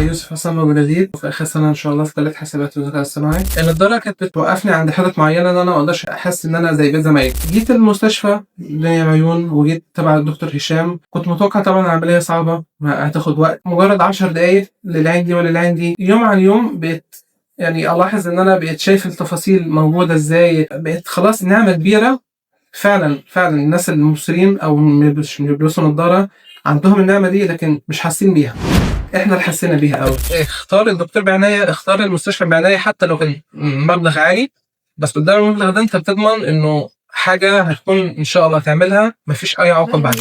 يوسف حسام ابو نزيد، في اخر سنة ان شاء الله في كليه حاسبات والذكاء الاصطناعي. النضارة كانت بتوقفني عند حتت معينة ان انا ما اقدرش احس ان انا زي بيت زمايلي. جيت المستشفى دنيا عيون وجيت تبع الدكتور هشام، كنت متوقع طبعا العملية صعبة ما هتاخد وقت، مجرد 10 دقائق للعين دي ولا العين دي. يوم عن يوم بقيت يعني الاحظ ان انا بقيت شايف التفاصيل موجودة ازاي، بقيت خلاص نعمه كبيرة فعلا. فعلا الناس المبصرين او مش بيلبسوا نظاره عندهم النعمة دي، لكن مش حاسين بيها. احنا اللي حسينا بيها قوي. اختار الدكتور بعناية، اختار المستشفى بعناية، حتى لو كان مبلغ عالي، بس قدام المبلغ ده انت بتضمن انه حاجة هتكون ان شاء الله تعملها مفيش اي عواقب بعد.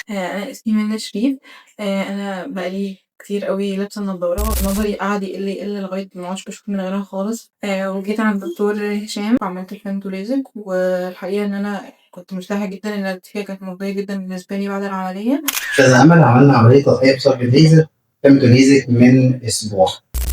أنا اسمي منى شريف. أنا بقالي كتير قوي لابسة النضارة، نظري قعد يقل يقل لغاية ما عدتش بشوف من غيرها خالص. وجيت عند الدكتور هشام وعملت الفيمتو ليزك، والحقيقة إن أنا كنت مرتاحة جدا، النتيجة كانت مرضية جدا بالنسبة لي بعد العملية. أستاذ أمل، عملنا عملية تصحيح بصرف الليزر فيمتو ليزك من أسبوع.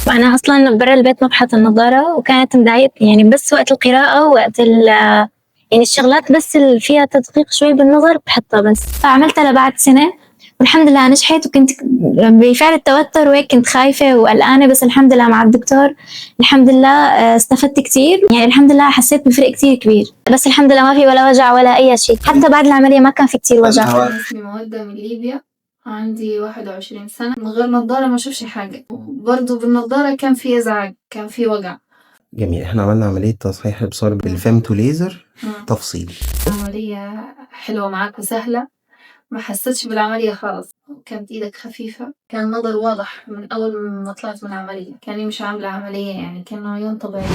وأنا أصلا برا البيت ما بحط النظارة، وكانت مضايقتني يعني بس وقت القراءة ووقت يعني الشغلات بس اللي فيها تدقيق شوي بالنظر بحطها بس. فعملتها لبعد سنة والحمد لله نجحت، وكنت بفعل التوتر وهيك كنت خايفة وقلقانة، بس الحمد لله مع الدكتور الحمد لله استفدت كتير، يعني الحمد لله حسيت بفرق كتير كبير. بس الحمد لله ما في ولا وجع ولا أي شيء، حتى بعد العملية ما كان في كتير وجع. أنا اسمي مودة من ليبيا، عندي 21 سنة. من غير نظارة ما أشوفش حاجة، وبرضه بالنظارة كان في إزعاج، كان في وجع. جميل. احنا عملنا عملية تصحيح إبصار بالفيمتو ليزر تفصيلي. عملية حلوة معاك وسهلة، ما حسيتش بالعملية خالص، كانت إيدك خفيفة، كان النظر واضح من أول ما طلعت من العملية، كأني مش عاملة عملية، يعني كأنه عيون طبيعية.